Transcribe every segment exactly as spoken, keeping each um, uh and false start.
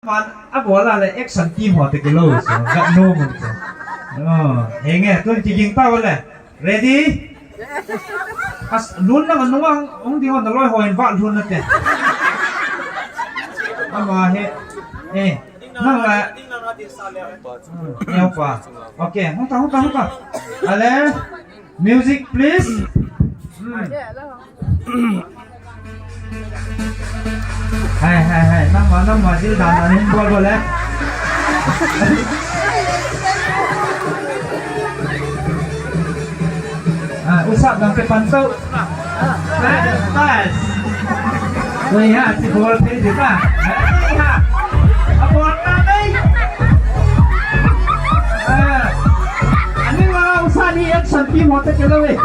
Man, abol a le action team ho te kilou so, gat no mun so. Oh, henge, tun kiging tau le. Ready? As, lhun na nung ang, ang di ho na loi ho in va lhun na te. Ama he. Eh, nang la. Hmm, neo pa. Okay, hung ta, hung ta, hung ta. Ale, music please. Hmm. Hai, hai, hai. Nangma, nangma, dil dan dan hin bol bol eh. Ah, usap dang ke panto. Pas, pas. Wei ha, si bol pe si ta. Wei ha. Abol na nei. Ah. Ani ma usa ni action team hote ke lo wei.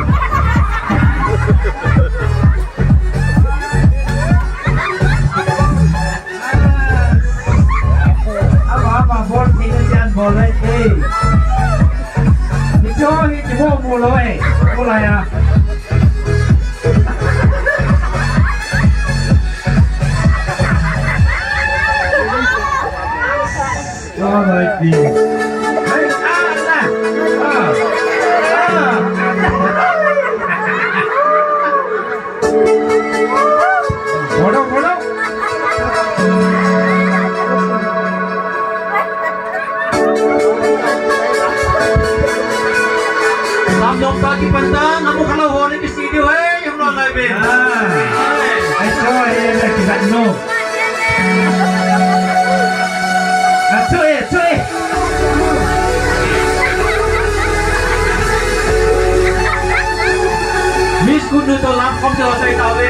Ama, ama, bol, tina sian bol, eh, eh. Hicho, hicho, mo, mo, lo, eh. Mo, la, ya. Alright, please. Hey, ah, ah, ah. Bodo, bodo. Lam jong pa kipan ta, namu khala ho ni kisi diu hai, yung lo lai be. Ah. Ai, so, eh, eh, kisan no. Ah, so, eh, so, eh. Miss Kunu to lam kom to sai ta ve.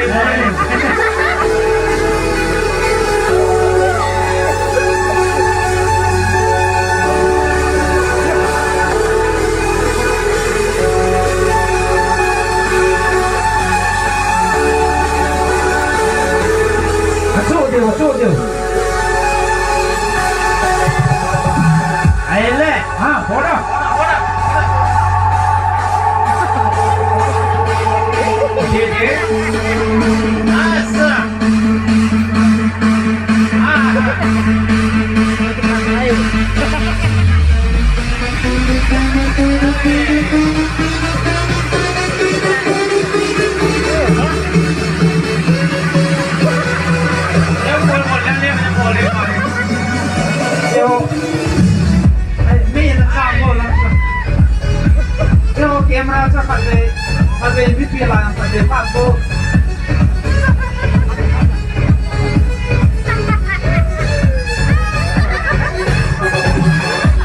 Achu diu, achu diu. Ai le. Ha, boda. Camera cha khat le, khat le, mipi la, khat le, khat le.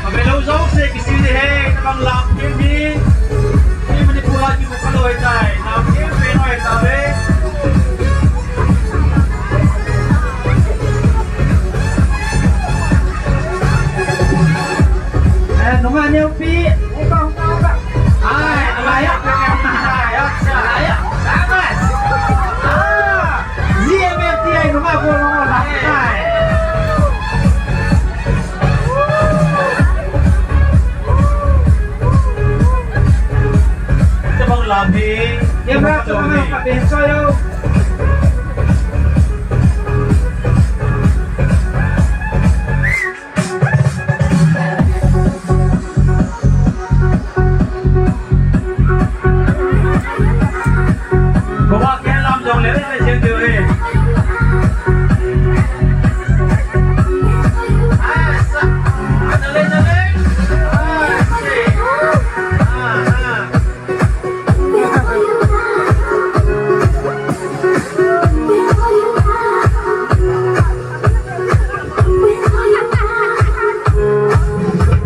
Abe lo jo se kisi le he, tabang lam ke mi, mi Manipur la ki mo ka lo he tai, lam ke pe no he ta ve. Eh, nunga neo pi. Uka, uka, uka. Ai, alaya. Alaya. Sabas. Ah, G M F T I nunga ko nunga la. Ai. Tabang lam hi. Camera to na ka pen so yo.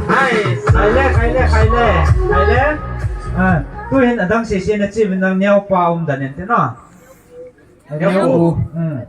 Hai, hai le, hai le, hai le, hai le. Ah, tuhin adang sese na chi vin nang neo pa um dan en te no. Neo. Hmm.